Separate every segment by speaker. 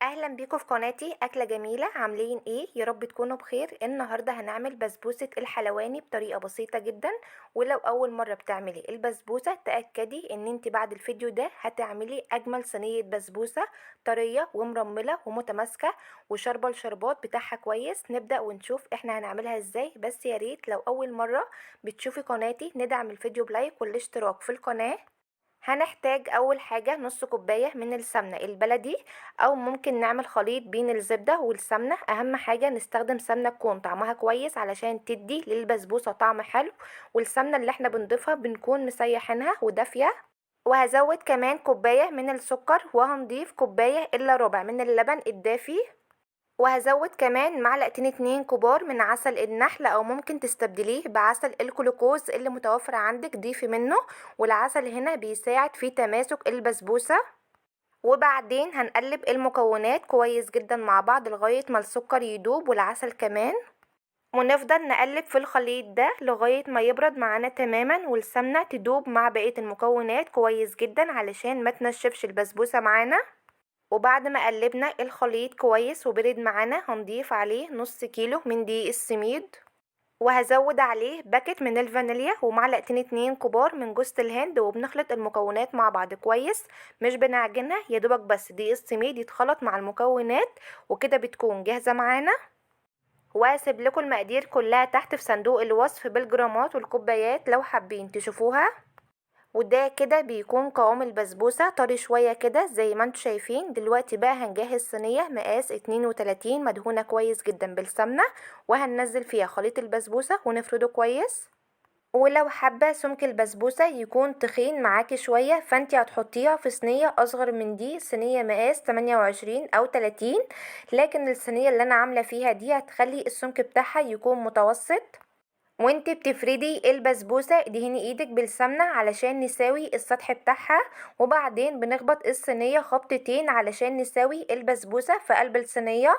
Speaker 1: اهلا بيكم في قناتي اكله جميلة. عاملين ايه؟ يا رب تكونوا بخير. النهارده هنعمل بسبوسه الحلواني بطريقة بسيطة جدا، ولو اول مرة بتعملي البسبوسه تاكدي ان انت بعد الفيديو ده هتعملي اجمل صينية بسبوسه طرية ومرمله ومتماسكه وشاربه الشربات بتاعها كويس. نبدا ونشوف احنا هنعملها ازاي. بس يا ريت لو اول مرة بتشوفي قناتي ندعم الفيديو ب like والاشتراك في القناة. هنحتاج اول حاجة نص كوباية من السمنة البلدي، او ممكن نعمل خليط بين الزبدة والسمنة. اهم حاجة نستخدم سمنة تكون طعمها كويس علشان تدي للبسبوسة طعم حلو، والسمنة اللي احنا بنضيفها بنكون مسيحينها ودافية. وهزود كمان كوباية من السكر، وهنضيف كوباية الا ربع من اللبن الدافي، وهزود كمان معلقتين 2 كبار من عسل النحل، او ممكن تستبدليه بعسل الجلوكوز اللي متوفر عندك ضيفي منه، والعسل هنا بيساعد في تماسك البسبوسة. وبعدين هنقلب المكونات كويس جدا مع بعض لغاية ما السكر يدوب والعسل كمان، ونفضل نقلب في الخليط ده لغاية ما يبرد معانا تماما والسمنة تدوب مع بقية المكونات كويس جدا علشان ما تنشفش البسبوسة معانا. وبعد ما قلبنا الخليط كويس وبرد معانا هنضيف عليه نص كيلو من دقيق السميد، وهزود عليه باكت من الفانيليا ومعلقتين 2 كبار من جوز الهند، وبنخلط المكونات مع بعض كويس، مش بنعجنها، يا دوبك بس دقيق السميد يتخلط مع المكونات، وكده بتكون جاهزة معانا. وهسيب لكم المقادير كلها تحت في صندوق الوصف بالجرامات والكوبايات لو حابين تشوفوها. وده كده بيكون قوام البسبوسة طري شوية كده زي ما انتم شايفين. دلوقتي بقى هنجهز صينية مقاس 32 مدهونة كويس جدا بالسمنة، وهننزل فيها خليط البسبوسة ونفرده كويس. ولو حابة سمك البسبوسة يكون تخين معاكي شوية فانتي هتحطيها في صينية اصغر من دي، صينية مقاس 28 او 30، لكن الصينية اللي انا عاملة فيها دي هتخلي السمك بتاعها يكون متوسط. وانت بتفردي البسبوسة ادهني ايدك بالسمنة علشان نساوي السطح بتاعها، وبعدين بنخبط الصينية خبطتين علشان نساوي البسبوسة في قلب الصينية.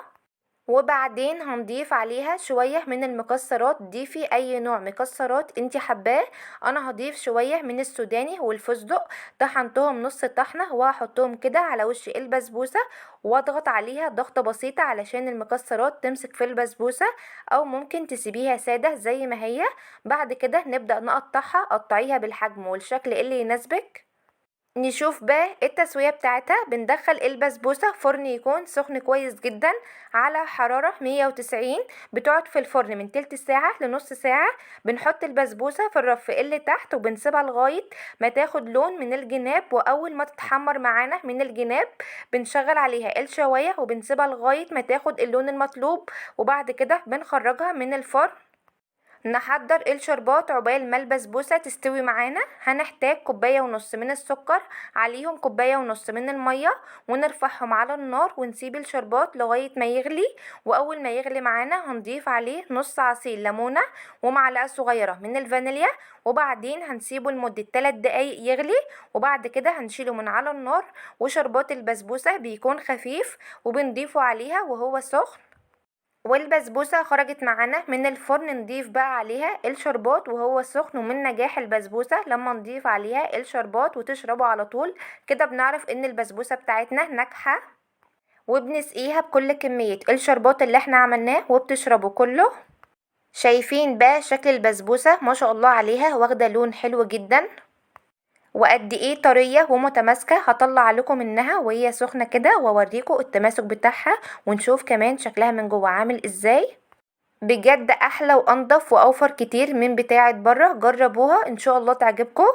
Speaker 1: وبعدين هنضيف عليها شوية من المكسرات، ضيفي اي نوع مكسرات انت حباه. انا هضيف شوية من السوداني والفستق، طحنتهم نص طحنة وهحطهم كده على وش البسبوسة، واضغط عليها ضغطة بسيطة علشان المكسرات تمسك في البسبوسة، او ممكن تسيبيها سادة زي ما هي. بعد كده نبدأ نقطعها، قطعيها بالحجم والشكل اللي يناسبك. نشوف بقى التسوية بتاعتها. بندخل البسبوسة فرن يكون سخن كويس جدا على حرارة 190، بتقعد في الفرن من تلت ساعة لنص ساعة. بنحط البسبوسة في الرف اللي تحت وبنسيبها لغاية ما تاخد لون من الجناب، واول ما تتحمر معانا من الجناب بنشغل عليها الشواية وبنسيبها لغاية ما تاخد اللون المطلوب، وبعد كده بنخرجها من الفرن. نحضر الشربات عقبال ما البسبوسة تستوي معانا. هنحتاج كوباية ونص من السكر، عليهم كوباية ونص من المية، ونرفعهم على النار ونسيب الشربات لغاية ما يغلي. واول ما يغلي معانا هنضيف عليه نص عصير ليمونة ومعلقة صغيرة من الفانيليا، وبعدين هنسيبه لمدة 3 دقايق يغلي، وبعد كده هنشيله من على النار. وشربات البسبوسة بيكون خفيف وبنضيفه عليها وهو سخن. والبسبوسة خرجت معانا من الفرن، نضيف بقى عليها الشربات وهو سخن. ومن نجاح البسبوسة لما نضيف عليها الشربات وتشربه على طول كده بنعرف ان البسبوسة بتاعتنا ناجحة. وبنسقيها بكل كمية الشربات اللي احنا عملناه وبتشربه كله. شايفين بقى شكل البسبوسة ما شاء الله عليها، واخدة لون حلو جدا وقد ايه طرية ومتماسكة. هطلع لكم منها وهي سخنة كده واوريكم التماسك بتاعها، ونشوف كمان شكلها من جوه عامل ازاي. بجد احلى وانضف واوفر كتير من بتاعة بره، جربوها ان شاء الله تعجبكم.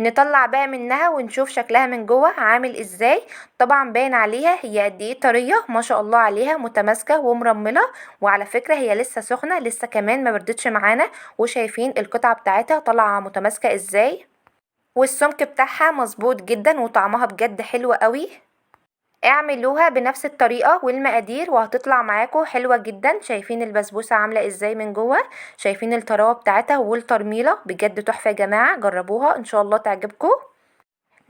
Speaker 1: نطلع بقى منها ونشوف شكلها من جوه عامل ازاي. طبعا باين عليها هي قد ايه طرية ما شاء الله عليها، متماسكة ومرملة. وعلى فكرة هي لسه سخنة، لسه كمان ما بردتش معانا، وشايفين القطعة بتاعتها طالعة متماسكة ازاي، والسمك بتاعها مظبوط جدا، وطعمها بجد حلو قوي. اعملوها بنفس الطريقة والمقادير وهتطلع معاكم حلوة جدا. شايفين البسبوسة عاملة ازاي من جوه، شايفين الطراوة بتاعتها والترميلة، بجد تحفة يا جماعة، جربوها ان شاء الله تعجبكم.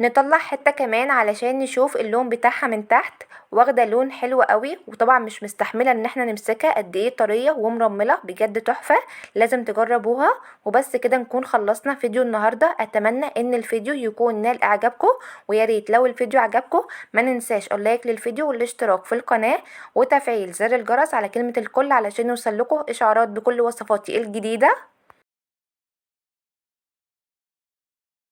Speaker 1: نطلع حتة كمان علشان نشوف اللون بتاعها من تحت، واخدة لون حلو قوي، وطبعا مش مستحملة ان احنا نمسكها، قد ايه طرية ومرملة بجد تحفة، لازم تجربوها. وبس كده نكون خلصنا فيديو النهاردة. اتمنى ان الفيديو يكون نال اعجابكم، ويا ريت لو الفيديو عجبكم ما ننساش ال like للفيديو والاشتراك في القناة وتفعيل زر الجرس على كلمة الكل علشان يوصل لكم اشعارات بكل وصفاتي الجديدة.